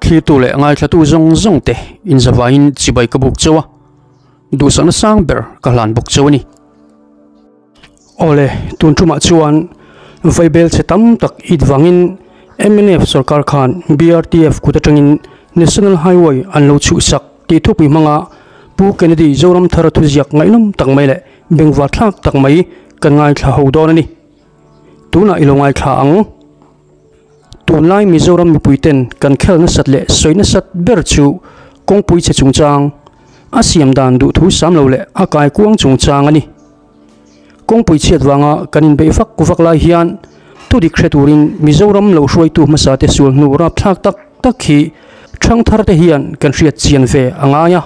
Thlirtu leh ngaithlatu zawng zawng te inzavaiin chibai ka buk cheu a, duhsakna sang ber ka hlan bawk cheu a ni. Awle, tun tumah chuan vaibel chhe tam tak it vangin mnf sorkar khan BRTF kut atangin National Highway an lo chhuhsak tih thupui hmanga Pu Kennedy Zoramthara thuziak ngaihnawm tak mai leh bengvar thlak tak mai kan ngaithla ho dawn a ni. Tunah i lo ngaithla ang. Tunlai Mizoram mipuiten kan khel nasat leh sawi nasat ber chu kawngpui chhe chungchang, a siam dan duhthu sam lo leh a kaikuang chungchang a ni. Kawngpui chhiat vanga kan inbeih vak vak lai hian thudik hre turin Mizoram lo hruaitu hmasa te sual hnu rapthlak tak tak hi thangthar te hian kan hriat chian ve a ngai a.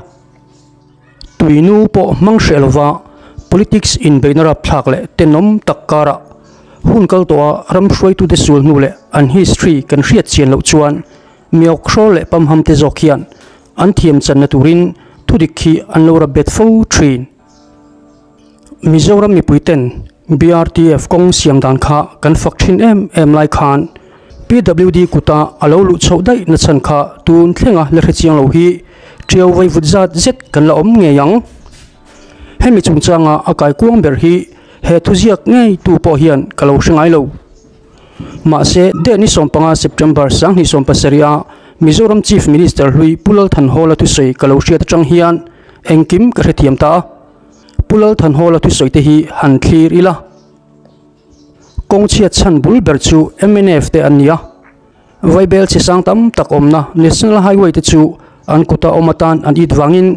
Tuinu pawh hmang hreh lova politics inbeihna rapthlak leh tenawm tak karah hun kal tawha ram hruaitute sul hnu leh an history kan hriat chian loh chuan miawk hrawl leh pamham te zawk hian an thiam channa turin thudik hi an lo rap bet fo thin. Mizoram mipuiten BRTF kawng siam dan kha kan fak thin em em lai khan PWD kuta a lo luh chhoh daih na chhan kha tun thlenga la hre chiang lo hi ṭiau vaivut zat zet kan la awm ngei ang. Hemi chungchanga a kaikuang ber hi he thuziak ngei tu pawh hian ka lo hre ngai lo. Mahse, deh ni 15 September 2017 a Mizoram Chief Minister hlui Pu Lal Thanhawla thusawi ka lo hriat atang hian engkim ka hrethiam ta a. Pu Lal Thanhawla thusawi te hi han thlir ila. Kawng chhiat chhan bul ber chu mnf te an ni a, Vaibel chhe sang tam tak awmna National Highway te chu an kuta awm atan an it vangin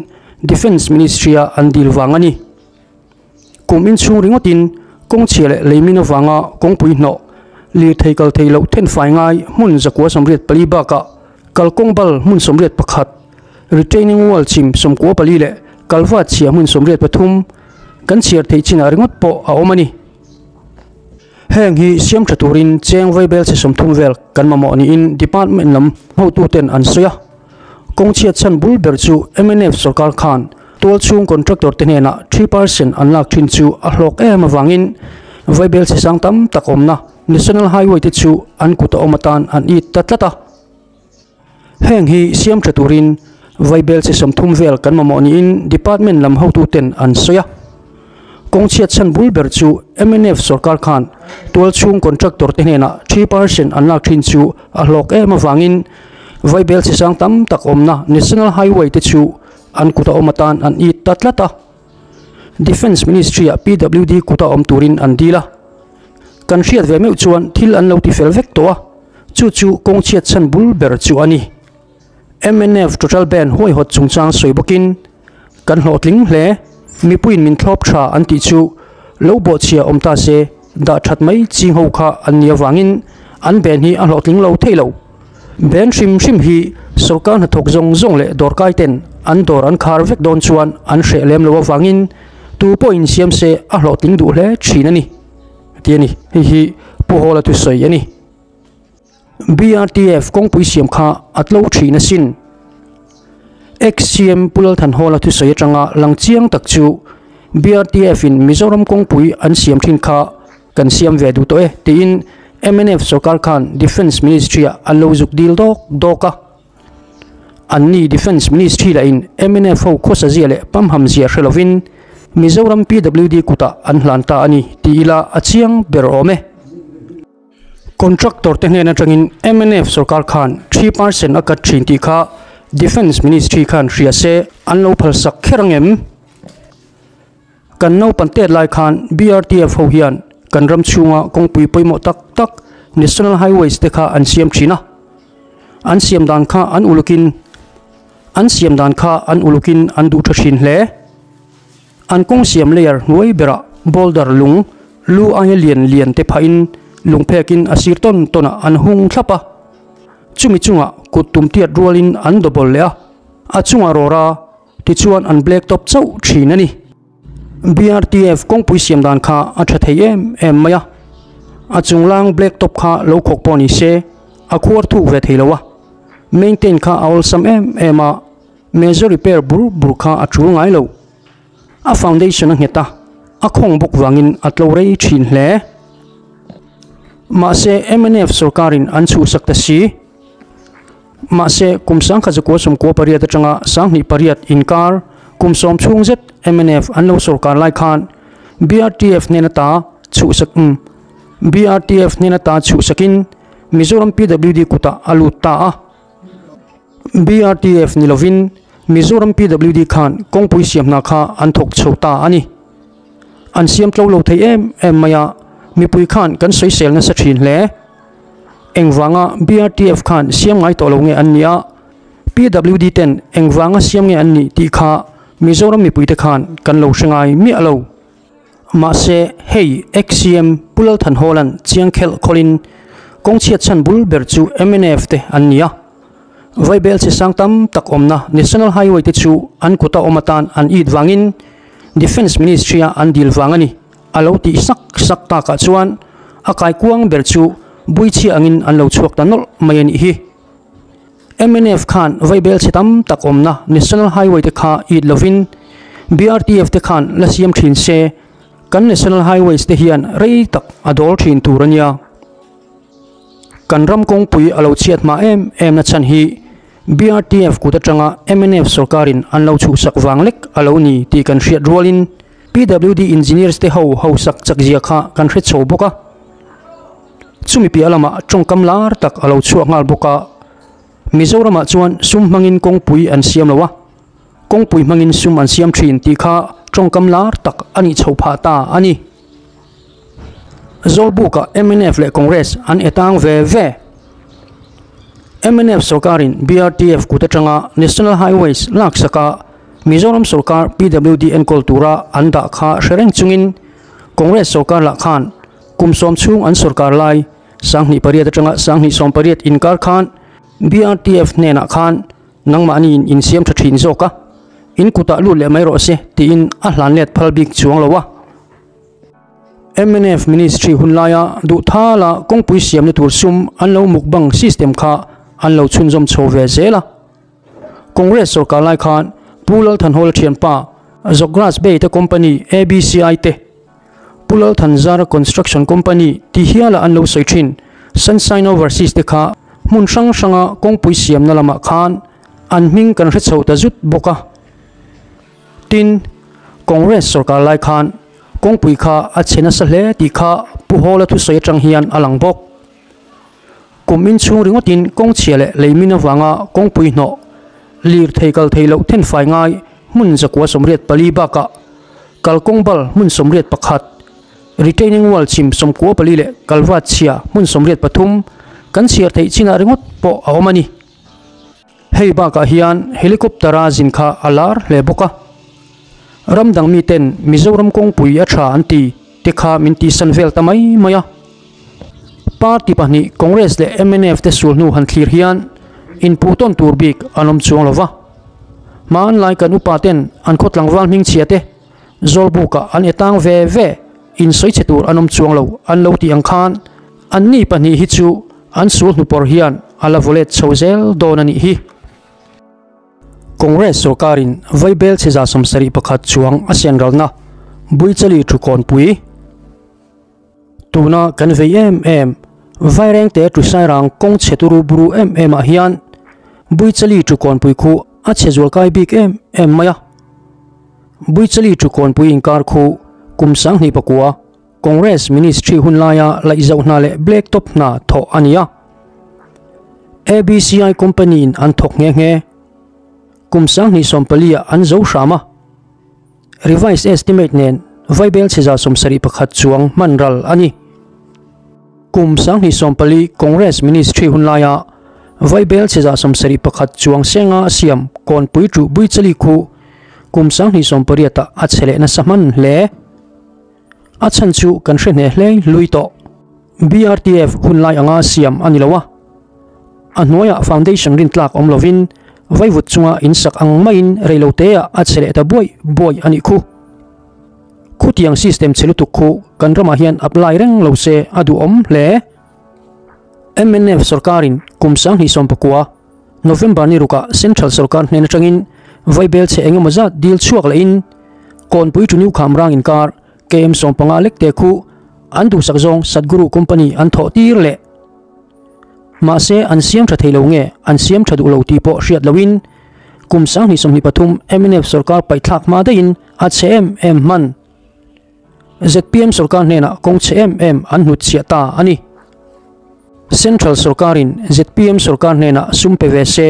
Defence Ministry a an dil vang a ni. Kum inchhung ringawtin kawng chhia leh leimin avanga kawngpui hnawh, lirthei kal thei loh thenfai ngai hmun 184 bakah kalkawng bal hmun 81, retaining wall chim 14 leh kalva chhia hmun 83 kan chhiar theih chinah ringawt pawh a awm a ni. Heng hi siam tha turin cheng vaibel chhe 30 vel kan mamawh niin department lam hotuten an sawi a. Kawng chhiat chhan bul ber chu mnf sorkar khan tual chhung contractor te hnenah 3% an lak thin chu a hlawk em avangin vaibel chhe sang tam tak awmna National Highway te chu an kut a awm atan an it ta tlat a. Heng hi siam tha turin vaibel chi 30 vel kan mamawh niin department lam hotuten an sawi a. Kawng chhiat chhan bul ber chu mnf sorkar khan tual chhung contractor te hnenah 3% an lak thin chu a hlawk em avangin vaibel chi sang tam tak awmna National Highway te chu an kuta awm atan an it ta tlat a. Defence Ministry ah PWD kuta awm turin an dil a. Kan hriat ve meuh chuan thil an lo ti fel vek tawh a, chu chu kawng chhiat chhan bul ber chu a ni. Mnf Total Ban huaihawt chungchang sawi bawkin, Kan hlawhtling hle, mipuiin min thlawp tha an tih chu lo bawhchhia awm ta se, dah that mai ching ho kha an nih avangin an ban hi a hlawhtling lo thei lo. Ban hrim hrim hi sorkar hnathawk zawng zawng leh dawrkai ten an dawr an khar vek dawn chuan an hreh lem lo avangin tu pawhin siam se a hlawhtling duh hle thin a ni, ti a ni. Hei hi Pu Hawla thusawi a ni. BRTF kawngpui siam kha a tlo thin asin. Ex-CM Pu Lalthanhawla thusawi atanga lang chiang tak chu BRTF in Mizoram kawngpui an siam thin kha kan siam ve duh tawh e tiin mnf sorkar khan Defence Ministry ah an lo zuk dil dawk dawk a. Anni Defence Ministry lah in mnf ho khawsa zia leh pamham zia hre lovin Mizoram PWD kutah an hlan ta a ni ti ila a chiang ber awm e. Contractor te hnen atangin mnf sorkar khan 3% a cut thin tih kha Defence Ministry khan hria se an lo phalsak kher ang em? Kan naupan tet lai khan BRTF ho hian kan ram chhunga kawngpui pawimawh tak tak National Highways te kha an siam thin a. An siam dan kha an ulukin an siam dan kha an ulukin an duh tha thin hle. An kawng siam layer hnuai berah boulder lung lu aia lian lian te phahin lungphekin a sir tawn tawnah an hung thlap a. Chumi chungah kut tum tiat rualin an double leh a, a chungah rawra tichuan an black top chauh thin a ni. BRTF kawngpui siam dan kha a tha thei em em mai a, a chunglang black top kha lo khawk pawh ni se a khuar thuk ve thei lo a, maintain kha a awlsam em em a, Major repair bur bur kha a tul ngai lo. A foundation a nghet a, a khawng bawk vangin a tlo rei thin hle. Mahse mnf sorkarin an chhuhsak ta si. Mahse, kum 1998 atanga 2008 inkar kum sawm chhung zet mnf an lo sorkar lai khan BRTF hnen ata chhuhsak BRTF hnen ata chhuhsakin Mizoram PWD kutah a lut ta a. BRTF ni lovin Mizoram PWD khan kawngpui siam hna kha an thawk chho ta a ni. An siam tlo lo thei em em mai a, mipui khan kan sawisel nasa thin hle. Engvanga BRTF khan siam ngai tawh lo nge an nih a, PWD ten engvanga siam nge an nih tih kha Mizoram mipuite khan kan lo hre ngai miah lo. Mahse, hei ex-CM Pu Lalthanhawla'n chiang khelh khawlin kawng chhiat chhan bul ber chu mnf te an ni a. Vaibel chhe sang tam tak awmna National Highway te chu an kuta awm atan an it vangin Defence Ministry-a an dil vang a ni a lo tih sak sak takah chuan a kaikuang ber chu buichhia angin an lo chhuak ta nawlh mai a nih hi. Mnf khan vaibel chhe tam tak awmna National Highway te kha it lovin BRTF te khan la siam thin se kan National Highways te hian rei tak a dawl thin tur a nia. Kan ram kawngpui a lo chhiat hma em em na chhan hi BRTF kut atanga mnf sorkarin an lo chhuhsak vang lek a lo ni tih kan hriat rualin PWD engineers te ho hausak chak zia kha kan hre chho bawk a. Chumi piah lamah tawngkam lar tak a lo chhuak nghal bawk a, Mizoramah chuan sum hmangin kawngpui an siam lo a, kawngpui hmangin sum an siam thin tih kha tawngkam lar tak a nih chho phah ta a ni. Zawlbukah mnf leh Congress an e tang ve ve. Mnf sorkarin BRTF kut atanga National Highways laksaka Mizoram sorkar PWD enkawl tura an dah kha hre reng chungin Congress sorkar lah khan Kum sawm chhung an sorkar lai, 2008 atanga 2018 inkar khan BRTF hnenah khan nangmahniin in siam tha thin zawk a, in kutah lut leh mai rawh se tiin a hlan let phal bik chuang lo a. Mnf Ministry hun laia duhthala kawngpui siamna tur sum an lo mukbang system kha an lo chhunzawm chho ve zel a. Congress sorkar lai khan Pu Lalthanhawla thianpa Zogras Bay te company ABCI te, Pu Lalthanzara Construction Company ti hiala an lo sawi thin Sunshine Overseas te kha hmun hrang hranga kawngpui siamna lamah khan an hming kan hre chho ta zut bawk a. Tin, Congress sorkar lai khan kawngpui kha a chhe nasa hle tih kha Pu Hawla thusawi atang hian a lang bawk. Kum inchhung ringawtin kawngchhia leh leimin avanga kawngpui hnawh, lirthei kal thei loh thenfai ngai hmun 184 bakah kalkawng bal hmun 81, retaining wall chim 94 leh kalvat chhia hmun 83 kan chhiar theih chinah ringawt pawh a awm a ni. Hei bakah hian helicopter-a zin kha a lar hle bawk a. Ram dang miten Mizoram kawngpui a tha an ti te kha min tihsan vel ta mai mai a. Party pahnih Congress leh mnf te sul hnu han thlir hian inpuh tawn tur bik an awm chuang lo va. Hmanlai kan upa ten an khaw tlangval hmingchhia te Zawlbukah an e tang ve ve in sawi chhe tur an awm chuang lo an lo tih ang khan anni pahnih hi chu an sul hnupawr hian a la vawlet chho zel dawn a nih hi. Congress sorkarin Vaibel chhe 71 chuang a sianralna Buichali Thukawnpui tuna kan vei em em Vairengte Tusairang kawng chhe turu buru em em ah hian Buichali Thukawnpui khu a chhe zualkai bik em em mai a. Buichali Thukawnpui inkar khu kum 2009 Congress Ministry hun laia laihzauh hna leh black top hna thawh a ni a. ABCI company in an thawk nghe nghe. Kum 2014 ah an zo hram a. Revised estimate nen Vaibel chhe 71 chuang hman ral a ni. Kum 2014 Congress Ministry hun laia Vaibel chhe 71 chuang senga a siam Kawnpui Tuh Buichali khu kum 2018 ah a chhe leh nasa hman hle. A chhan chu kan hre hneh hlei hlui tawh. BRTF hun lai anga siam a ni lo a. A hnuaiah foundation rin tlak awm lovin vaivut chunga in sak ang maiin reiloteah a che leh ta buai buai a nih khu. Khutiang system che lutuk khu kan ramah hian apply reng lo se a duhawm hle. Mnf sorkarin kum 2019 November ni rukah Central sorkar hnen atangin vaibel chhe engemaw zat dil chhuak lehin Kawnpui to New Khamrang inkar KM 15 lek te khu an duhsak zawng Satguru Company an thawh tir leh. Mahse an siam tha thei lo nge an siam tha duh lo tih pawh hriat loin kum 2023 mnf sorkar paihthlak hma daihin a chhe em em hman. Zpm sorkar hnenah kawng chhe em em an hnutchhiah ta a ni. Central sorkarin zpm sorkar hnenah sum pe ve se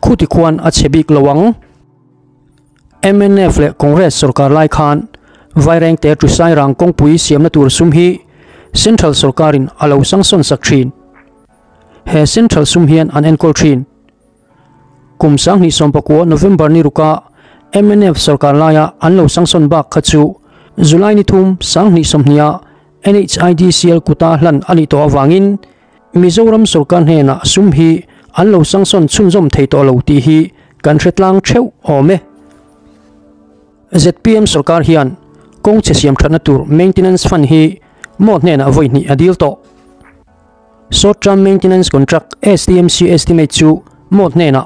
khuti khuan a chhe bik lo ang. Mnf leh Congress sorkar lai khan Vairengte Tusairang kawngpui siamna tur sum hi Central sorkarin a lo sanction sak thin. He Central sum hian an enkawl thin. Kum 2019 November ni ruka mnf sorkar laia an lo sanction bak kha chu July ni thum 2020 NHIDCL kuta hlan a nih tawh awangin Mizoram sorkar hnenah sum hi an lo sanction chhunzawm thei tawh lo tih hi kan hretlang theuh awm e. Zpm sorkar hian kawng chhe siam thatna tur maintenance fund hi maw hnenah vawi hnih a dil tawh. Short term maintenance contract STMC estimate chu maw hnenah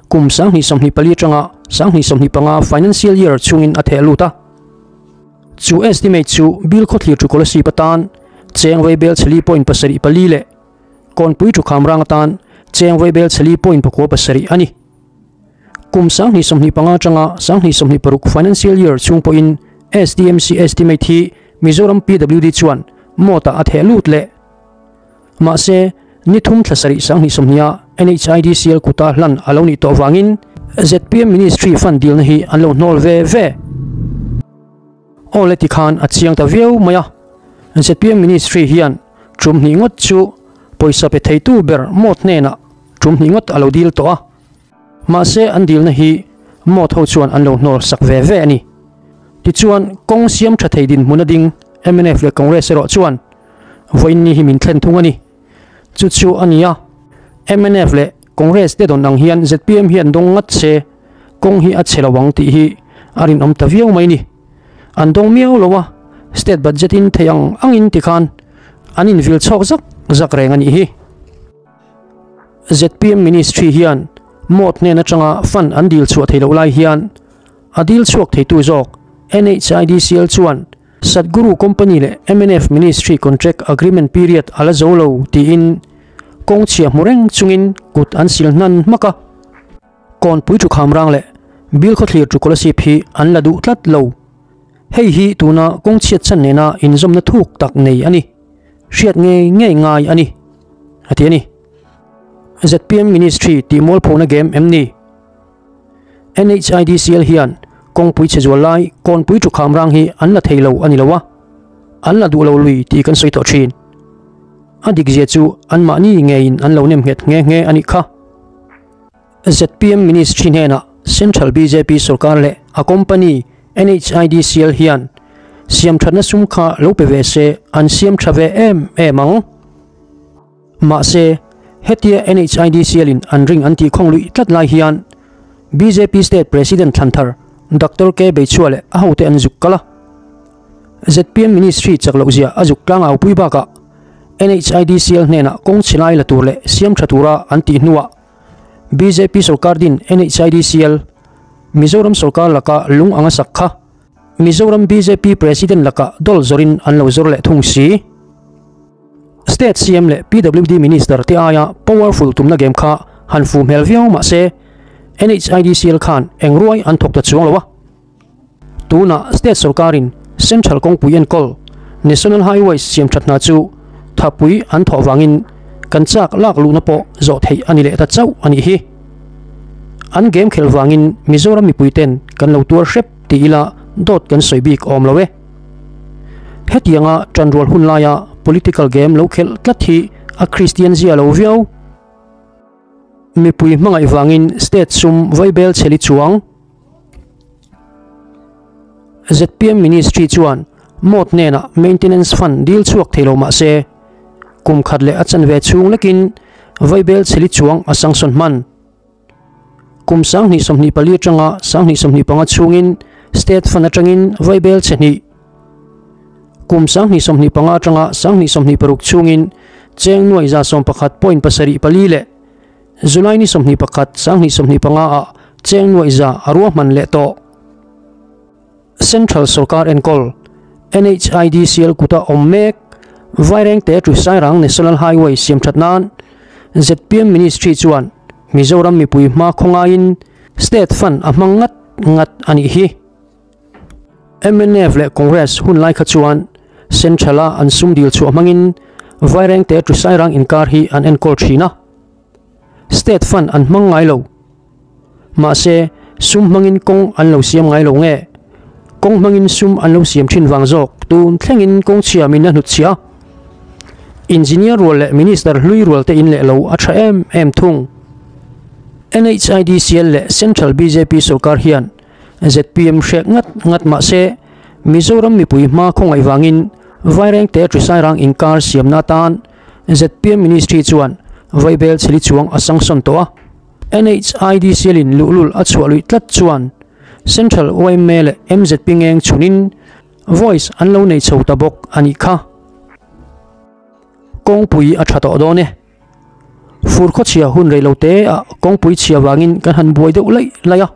kum 2024 atanga 2025 financial year chungin a theh lut a. Chu estimate chu bill khawthlir thu kolasip atan cheng vaibel chali point pasarih pali leh kawnpui thu khamrang atan cheng vaibel chali point pakua pasarih ani. Kum 2025 atanga 2026 financial year chung pawhin SDMC estimate hi Mizoram PWD chuan mawta a theh lut leh. Mahse ni thum thlasarih 2020 NHIDCL kuta hlan a lo nih tawh wangin zpm ministry fund dilna hi an lo hnawl ve ve. Aw le ti khan a chiang ta viau mai a. Zpm ministry hian tum hnih ngawt chu pawisa pe theitu ber mawt hnenah tum hnih ngawt a lo dil tawh a. Mahse an dilna hi mawt ho chuan an lo hnawl sak ve ve ani. Tichuan kawng siam tha thei din hmun a ding mnf leh Congress erawh chuan vawiin ni hi min thlen thung ani. Chu chu ani a. Mnf leh Congress te dawn ang hian zpm hian dawng ngat se kawng hi a chhe lo ang tih hi a rinawm ta viau mai ni. An dawng miau lo a, state budget in thei ang angin ti khan an invil chhawk zak zak reng ani hi. Zpm ministry hian mawt hnen atanga fund an dil chhuah thei lo lai hian a dil chhuak theitu zawk NHIDCL chuan Satguru company leh mnf ministry contract agreement period ala zo lo tiin kawng chhia hmu reng chungin kut an sil hnan hmak a. Kawnpui thu khamrang leh bill khawthlir thu kolasip hi an la duh tlat lo. Hei hi tuna kawng chhiat chan nena inzawmna thuk tak nei ani. Hriat ngei ngei ngai ani. Ati ani. Zpm ministry ti mual phona game em ni. NHIDCL hian kawngpui che zual lai kawnpui thu khamrang hi an la thei lo ani lo a. An la duh lo lui tih kan sawi tawh thin. A dik zia chu an mahni ngeiin an lo nem nghet nge nge ani kha. Zpm ministry hnenah Central BJP sorkar leh a company NHIDCL hian siam thatna sum kha lo pe ve se an siam tha ve em em ang. Mahse hetia NHIDCL in an ring an ti khawng lui tlat lai hian BJP state president Thlanthar Dr. K Beichhua leh a hote an zuk kala. Zpm ministry chak loh zia a zuk tlang au pui bakah NHIDCL hnenah kawng chilai la tur leh siam tha tura an tih hnuah BJP sorkar din NHIDCL Mizoram sorkar laka lung anga sak kha Mizoram BJP president laka dol zorin an lo zor leh thung si. State CM leh PWD minister te aia powerful tumna game kha han fu hmel viau mahse NHIDCL khan engruai an thawk ta chuang lo a. Tuna state sorkarin Central kawngpui enkawl National Highways siam that hna chu thapui an thawh wangin kan chak lak luhna pawh zawh theih ani leh ta chauh ani hi. An game khel wangin Mizoram mipui ten kan lo tuar hrep ti ila dawt kan sawi bik awm lo e. Hetianga tanrual hun laia political game lo khel tlat hi a Christian zia lo viau. Mipui hmangaih wangin state sum vaibel cheli chuang. Zpm ministry chuan mawt hnenah maintenance fund dil chhuak thei lo mahse kum khat leh a chan ve chhung lekin vaibel cheli chuang a sanction hman. Kum 2024 atanga 2025 chhungin state fund atangin vaibel che hnih. Kum 2025 atanga 2026 chhungin cheng nuai za sawm pakhat point pasarih pali leh July ni 21 2025 a cheng nuai za a ruahman leh tawh. Central Sorkar enkawl NHIDCL kuta awm mek Vairengte to Sairang National Highway siam that nan zpm ministry chuan Mizoram mipui hma khawngaiin state fund a hmang ngat ngat a nih hi. Mnf leh Congress hun lai kha chuan Central-a an sum dil chhuah hmangin Vairengte to Sairang inkar hi an enkawl thin a. State fund an hmang ngai lo. Mahse, sum hmangin kawng an lo siam ngai lo nge? Kawng hmangin sum an lo siam thin vang zawk tun thlengin kawng chhiamin a hnutchhiah a. Engineer rual leh Minister hlui rual te in leh lo a tha em em thung. NHIDCL leh Central bjp sorkar hian zpm hrek ngat ngat mah se Mizoram mipui hma khawngaih vangin Vairengte Trisairang inkar siamna atan zpm Ministry chuan Vaibel chheli chuang a sanction tawh a. NHIDCL in luhlul a chhuah luih tlat chuan Central yma leh mzp ngeng chhunin Voice an lo nei chho ta bawk a nih kha. Kawngpui a tha tawh dawn e. Fur khawchhia hun rei lo te ah kawngpui chhia vangin kan han buai deuh laih laih a.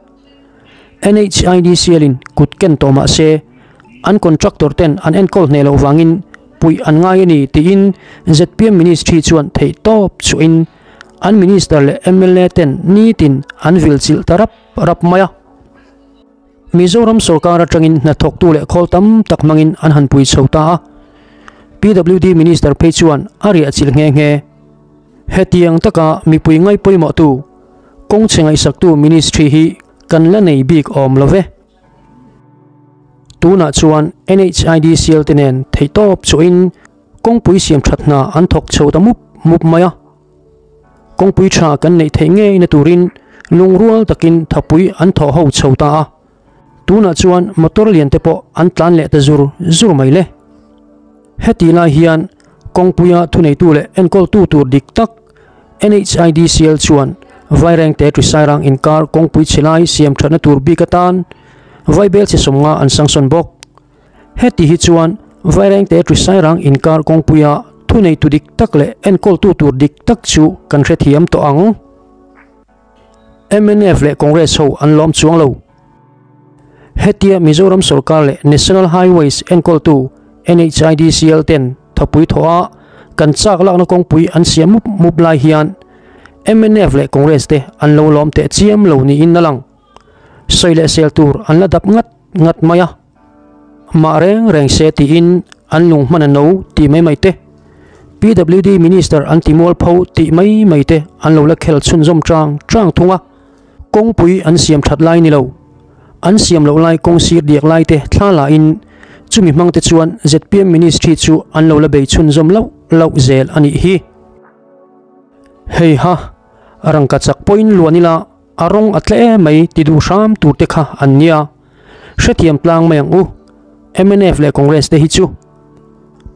NHIDCL in kut ken tawh mah se an contractor ten an enkawl hneh loh vangin puih an ngai a ni tiin zpm ministry chuan theih tawp chhuahin an minister leh mla ten nitin an vil chilh ta rap rap mai a. Mizoram sorkar atangin hnathawktu leh khawl tam tak hmangin an han pui chho ta a, PWD Minister phei chuan a riah chilh nghe nghe. Hetiang taka mipui ngai pawimawhtu, kawng chhe ngaihsaktu Ministry hi kan la nei bik awm lo ve. Tunah chuan NHIDCL te nen theihtawp chuahin kawngpui siam that hna an thawk chho ta mup mup mai a. Kawngpui tha kan neih theih ngeina turin lungrual takin thapui an thawh ho chho ta a, tunah chuan motor lian te pawh an tlan leh ta zur zur mai le. Heti lai hian kawngpuia thuneitu leh enkawltu tur dik tak NHIDCL chuan Vairengte Trisairang inkar kawngpui chhe lai siam thatna tur bik atan Vaibel chhe sawmnga an sanction bawk. Heti hi chuan Vairengte Trisairang inkar kawngpuia thuneitu dik tak leh enkawltu tur dik tak chu kan hrethiam tawh ang. Mnf leh Congress ho an lawm chuang lo. Hetia Mizoram sorkar leh National Highways enkawltu NHIDCL ten thapui thawh a kan chak lakna kawngpui an siam mup mup lai hian mnf leh Congress te an lo lawm teh chiam lo niin a lang. Sawi leh sel tur an la dap ngat ngat mai a. Mah reng reng se tiin an lung hman a no tih mai mai te, PWD Minister an ti mual pho tih mai mai te an lo la khel chhunzawm chang chang thung a. Kawngpui an siam that lai ni lo, an siam loh lai kawng sir diak lai te thla la in chumi hmang te chuan zpm Ministry chu an lo la bei chhunzawm lauh lauh zel a nih hi. Hei ha, rangka chak pawhin luan ila a rawng a tle emai ti duh hram tur te kha an nia. Hrethiam tlang mai ang u, mnf leh Congress te hi chu.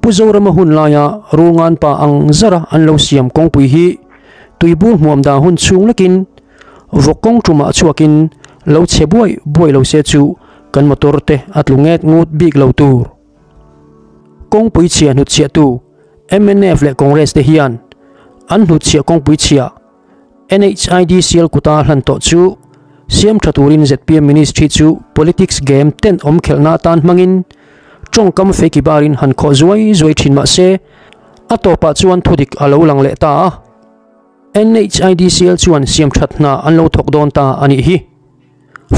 Pu Zorama hun laia Rulngan pa ang zara an lo siam kawngpui hi tuibur hmuam dan hun chhung lekin vawk kawng tumah chhuakin lo chhe buai buai lo se chu kan motor te a tlu nget ngut bik lo tur. Kawngpui chhia hnutchhiahtu mnf leh Congress te hian an hnutchhiah kawngpui chhia NHIDCL kuta hlan tawh chu siam tha turin zpm Ministry chu politics game ten awm khelhna atan hmangin tawngkam feki barin han khawh zuai zuai thin mah se a tawpah chuan thudik a lo lang leh ta a. NHIDCL chuan siam that hna an lo thawk dawn ta a nih hi.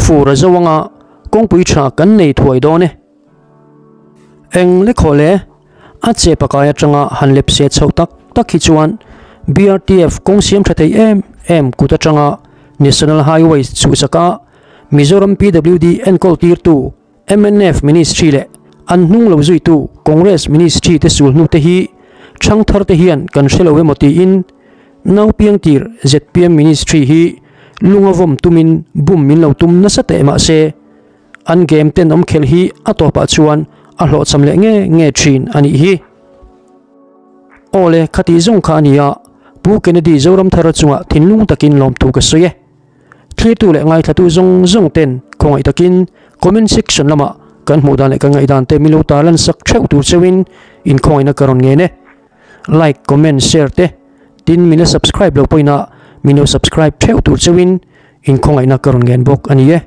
Fur a zo anga kawngpui tha kan nei thuai dawn e. Eng le khaw le, a che pakai atanga han lep se chhoh tak tak hi chuan BRTF kawng siam tha thei em em kut atanga National Highways chhuhsaka Mizoram PWD enkawl tirtu mnf Ministry leh an hnung lo zuitu Congress Ministry te sul hnu te hi thangthar te hian kan hre lo emaw tiin naupiang tir zpm Ministry hi lunga vawm tumin bum min lo tum nasa teh mahse An game tenawm khelh hi a tawpah chuan a hlawhchham leh nge nge thin a nih hi. Aw le, khati zawng kha a ni a, Pu Kennedy Zoramthara chungah thinlung takin lawmthu ka sawi e. Thlirtu leh ngaithlatu zawng zawng ten khawngaih takin comment section lamah kan hmuh dan leh kan ngaihdan te min lo tarlan sak theuh tur cheuhin inkhawngaihna ka rawn ngen e. Like, comment, share te tin min la subscribe lo pawhin a min lo subscribe theuh tur cheuhin inkhawngaihna ka rawn ngen bawk a ni e.